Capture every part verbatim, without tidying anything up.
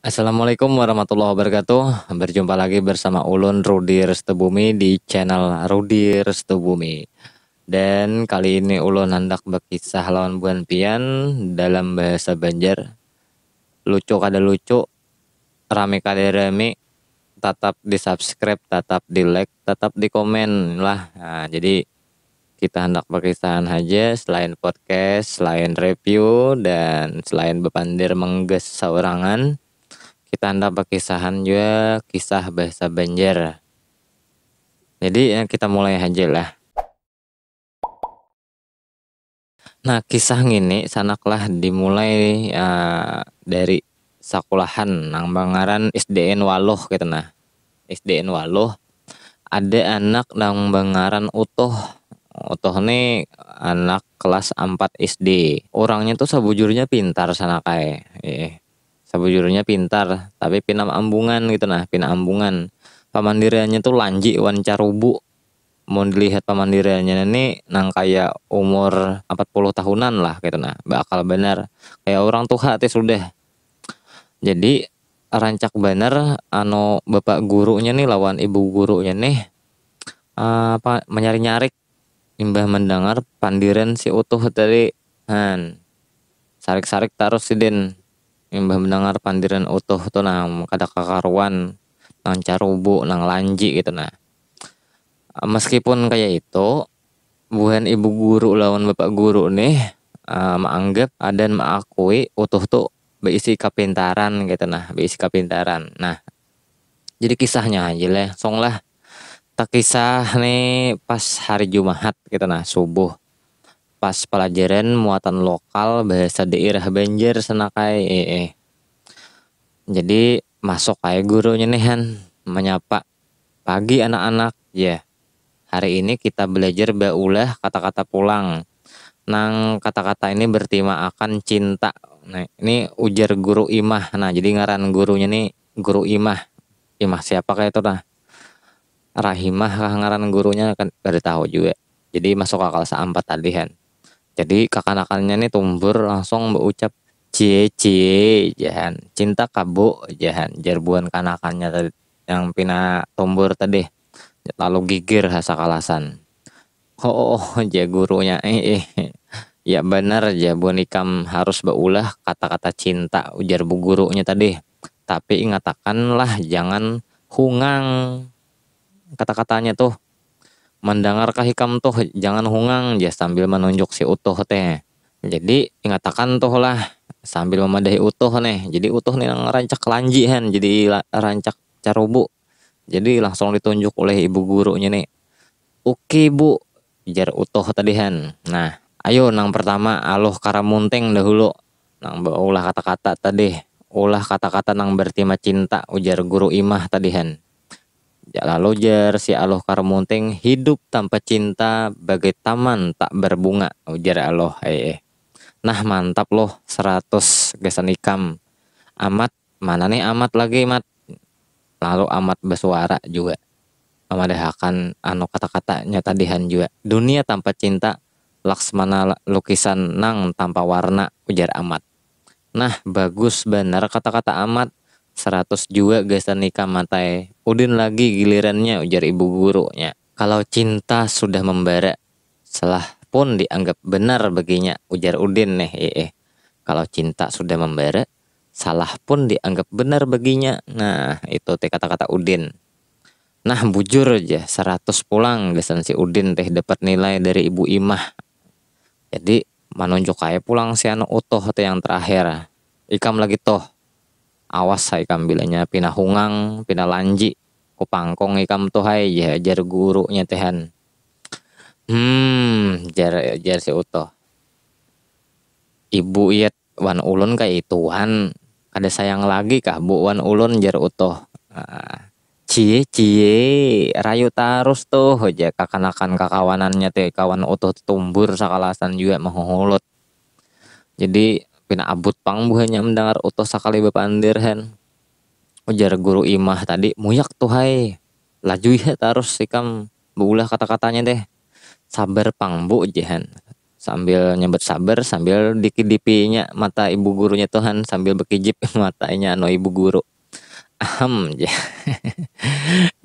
Assalamualaikum warahmatullahi wabarakatuh. Berjumpa lagi bersama ulun, Rudi Restubumi, di channel Rudi Restubumi. Dan kali ini ulun handak bakisah lawan buhan pian dalam bahasa Banjar. Lucu kada lucu, rami kada rami, tatap di-subscribe, tatap di-like, tatap di-komen lah. Nah, jadi kita handak bakisahan haja, selain podcast, selain review, dan selain bapandir mengges saurangan, kita handak bakisahan jua kisah bahasa Banjar. Jadi, ya, kita mulai haja lah. Nah, kisah ngini sanak lah dimulai, eh, dari sakulahan nang bangaran S D N Waluh gitu nah. S D N Waluh, ada anak nang bangaran Utuh. Utuh ni anak kelas ampat S D. Urangnya tuh sabujurnya pintar sanak ai. Eh, sabujurnya pintar, tapi pina ambungan gitu nah, pina ambungan. Pamandirannya tuh lanji wan carubu. Mun dilihat pamandirannya ni nang kaya umur ampat puluh tahunan lah gitu nah, baakal banar. Kaya urang tuha teh sudah. Jadi, rancak banar, anu, bapak gurunya nih lawan ibu gurunya nih, eh, apa, manyarik-nyarik imbah mendengar pandiran si Utuh tadi. Han, sarik-sarik tarus sidin imbah mendengar pandiran Utuh tuh, nah, kada kakaruan, nang carubu, nang lanji gitu nah. Meskipun kaya itu, buhan ibu guru lawan bapak guru nih, eh, maanggap dan maakui Utuh tuh beisi kapintaran gitu nah, beisi kapintaran. Nah, jadi kisahnya aja langsung lah. Takisah nih pas hari Jumahat gitu nah, subuh. Pas pelajaran muatan lokal bahasa daerah Banjar sanak ai, eh, eh. Jadi, masuk ai gurunya nih, han, menyapa. "Pagi, anak-anak," ya. "Hari ini kita belajar baulah kata-kata pulang. Nang kata-kata ini bertema akan cinta." Nah, ini ujar guru Imah. Nah, jadi ngaran gurunya nih guru Imah. Imah siapa kaya itu nah? Rahimah kah ngaran gurunya, kan kada tahu juga. Jadi masuk akal saampat tadi, han. Jadi kakanakannya nih tumbur langsung baucap, "Cie, cie," jar han. "Cinta kah, Bu?" jar han. Jar buhan kanakannya tadi, yang pina tumbur tadi. Lalu gigir ha sakalasan. "Oh, oh, oh," jar gurunya. "Eh, eh. Ya banar ja buhan ikam harus baulah kata-kata cinta," ujar bu gurunya tadi. "Tapi ingatakanlah jangan hungang kata-katanya tuh. Mandangarkah ikam tuh, jangan hungang," jar sambil manunjuk si Utuh teh. Jadi, ingatakan tuh lah, sambil mamadahi Utuh nih. Jadi, Utuh nih nang rancak lanji han, jadi la-, rancak carubu. Jadi, langsung ditunjuk oleh ibu gurunya nih. "Oke, Bu," jar Utuh tadi han. "Nah, ayo nang pertama Aluh Karamunting dahulu. Nang baulah kata-kata tadi. Ulah kata-kata nang bertema cinta," ujar guru Imah tadi han. Ja-, lalu jar si Aluh Karamunting, "Hidup tanpa cinta bagai taman tak berbunga," ujar Aluh. Eh, eh. "Nah, mantap loh, seratus gasan ikam. Amat, mana nih Amat lagi, Mat?" Lalu Amat basuara jua mamadahakan anu kata-katanya tadi han jua. "Dunia tanpa cinta, Laksmana lukisan nang tanpa warna," ujar Amat. "Nah, bagus banar kata-kata Amat. Seratus jua gasan ikam, Mat ai. Udin lagi gilirannya," ujar ibu gurunya. "Kalau cinta sudah membara, salah pun dianggap benar baginya," ujar Udin nih. Eh, eh. "Kalau cinta sudah membara, salah pun dianggap benar baginya." Nah, itu teh kata-kata Udin. "Nah, bujur ja, seratus pulang," gasan si Udin teh dapat nilai dari ibu Imah. Jadi, manunjuk ai pulang si anu Utuh teh yang terakhir. "Ikam lagi tuh. Awas ha ikam bilanya pina hungang, pina lanji. Kupangkung ikam tuh hai," jar, jar gurunya teh han. "Hmm," jar, jar si Utuh. "Ibu iya wan ulun kaituan, kada sayang lagi kah, Bu, wan ulun?" jar Utuh. Ah, "Cie, cie, rayu tarus tuh," jar kakanakan kakawanannya teh, kawan Utuh tumbur sakalasan jua mahuhulut. Jadi, pina abut pang buhannya mendangar Utuh sakali bapandir han. Ujar guru Imah tadi, "Muyak tuh hai. Lajui ha tarus ikam baulah kata-katanya teh." "Sabar pang, Bu," jar han. sambil nyambat sabar, sambil dikidipinya mata ibu gurunya tuh han, sambil bekijip matanya anu ibu guru. Ahem, jar.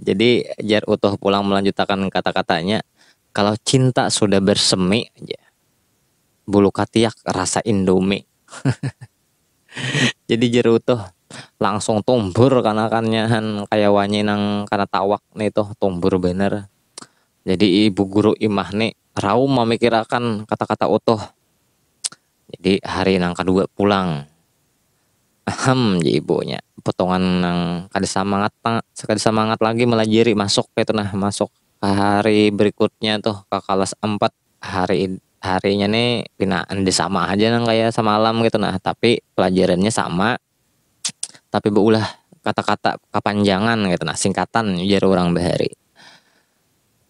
Jadi jar Utuh pulang melanjutakan kata-katanya, "Kalau cinta sudah bersemi," jar, "bulu katiak rasa Indomie." Jadi jar Utuh, langsung tumbur kanakannya han, kaya wanyi nang kana tawak nih tuh, tumbur banar. Jadi ibu guru Imah nih raum mamikirakan kata-kata Utuh. Jadi hari nang kadua pulang. Ahem, jar ibunya. Potongan nang kada samangat, kada samangat lagi malajari, masuk kaitu nah, masuk ka hari berikutnya tuh, ka kalas ampat. Hari, harinya nih pina enda sama haja nang kaya samalam kaitu nah, tapi pelajarannya sama, tapi beulah kata-kata kapanjangan kaitu nah, singkatan jar urang bahari.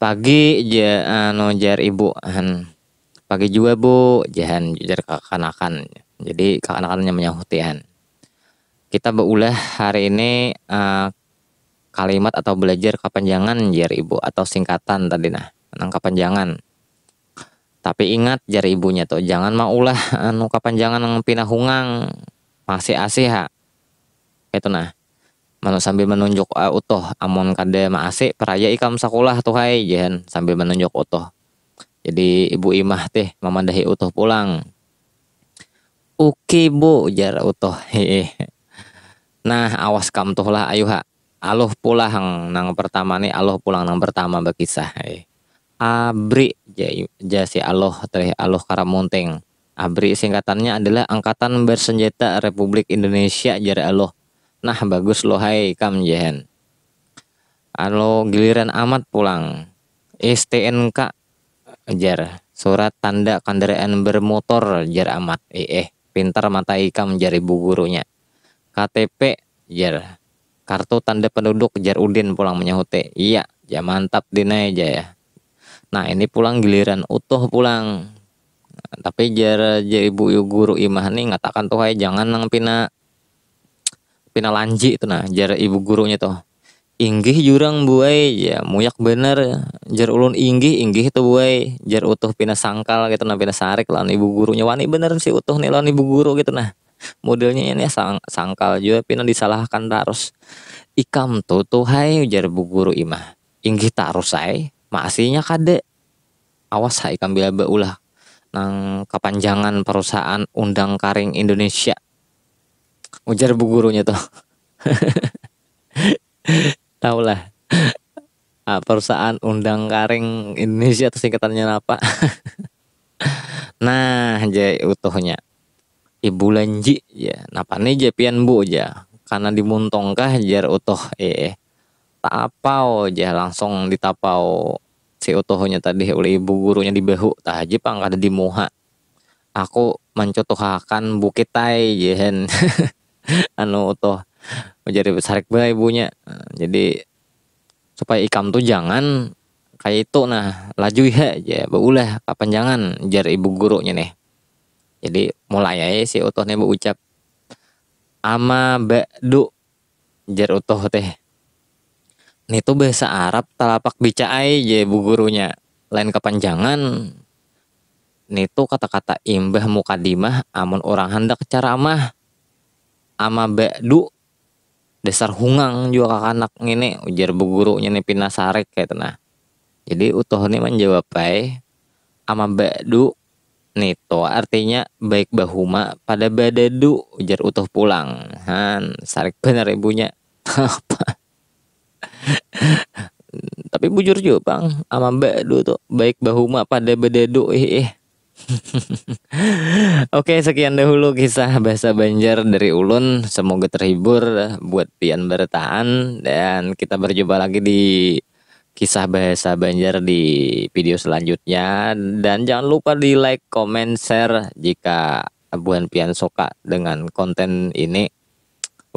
"Pagi," ja-, anu, jar ibu, han. "Pagi jua, Bu," jar han, jar kakanakan. Jadi kakanakannya manyahuti han. Kita beulah hari ini, eh, kalimat atau belajar kapanjangan, jar ibu, atau singkatan tadi nah, nang kapanjangan. "Tapi ingat," jar ibunya tuh, "jangan maulah anu kapanjangan nang pina hungang, masih asih ha." Itu nah. Manu-, sambil menunjuk, eh, Utuh, "Amun kada maasi, peraya ikam sakulah tuh hai," jar han sambil menunjuk Utuh. Jadi ibu Imah tih mamadahi Utuh pulang. "Uki, Bu," jar Utuh. Hiih. "Nah, awas kam tuh lah, ayu ha. Aluh pulang, nang pertama nih, aluh pulang nang pertama bakisah. Hiih. Abri," ja, ja si Aluh, teh Aluh Karamunting. "Abri singkatannya adalah Angkatan Bersenjata Republik Indonesia," jar Aluh. "Nah, bagus lo hai kam," jar han. Anu, giliran Amat pulang. "S T N K," jar, "surat tanda kandaraan bermotor," jar Amat. "Eh, eh, pintar mata ikam," jar ibu gurunya. "K T P," jar. "Kartu tanda penduduk," jar Udin pulang manyahuti. "Iya, ja mantap, Din ai," ja ya. Nah, ini pulang giliran Utuh pulang. Tapi jar, jar ibu guru Imah nih, "Ngatakan tuh ai, jangan nang pina, pina lanji tuh nah," jar ibu gurunya tuh. "Inggih jurang, Bu ai," ya, "muyak banar," jar ulun. "Inggih, inggih tuh, Bu ai," jar Utuh pina sangkal gitu nah, pina sarik lawan ibu gurunya. Wani banar si Utuh nih lawan ibu guru gitu nah. Modelnya ini sang-, sangkal jua pina disalahkan tarus. "Ikam tuh, tuh hai," ujar bu guru Imah. "Inggih tarus ai, maasinya kada. Awas ha ikam bila baulah nang kapanjangan perusahaan Undang Karing Indonesia," ujar bu gurunya tuh. Tahulah. Ah, perusahaan Undang Karing Indonesia tuh singkatannya apa? Nah, ja Utuhnya. "Ibu Lanji," ja. "Napa nih ja pian, Bu?" ja. "Kana dimuntungkah?" jar Utuh. Eh, eh. "Taapau," ja, langsung ditapau si Utuhnya tadi ulih ibu gurunya di bahu, tahaji pang kada di muha. "Aku mancutuhakan bukit ai," ja han. Anu Utuh, ujar ibu, sarik banar ibunya. Jadi, "Supaya ikam tu jangan kaya itu nah, laju iha ja, baulah kapanjangan," jar ibu gurunya nih. Jadi, mulai ai si Utuh nih baucap, "Ama ba'du," jar Utuh teh. "Nitu bahasa Arab talapak bica ai," ja ibu gurunya. "Lain kapanjangan. Nitu kata-kata imbah mukadimah amun urang handak caramah. Ama ba'du, dasar hungang jua kakanak ngini," ujar bu gurunya nih pina sarik kaitu nah. Jadi Utuh nih manjawab ai, "Ama ba'du, nitu artinya baik bahuma pada badadu," ujar Utuh pulang. Han, sarik banar ibunya. Apa? Tapi bujur jua pang, ama ba'du tu baik bahuma pada badadu, ih, ih. Oke, sekian dahulu kisah bahasa Banjar dari ulun. Semoga terhibur buat pian barataan, dan kita berjumpa lagi di kisah bahasa Banjar di video selanjutnya. Dan jangan lupa di like, comment, share jika buhan pian suka dengan konten ini.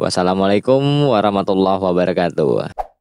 Wassalamualaikum warahmatullahi wabarakatuh.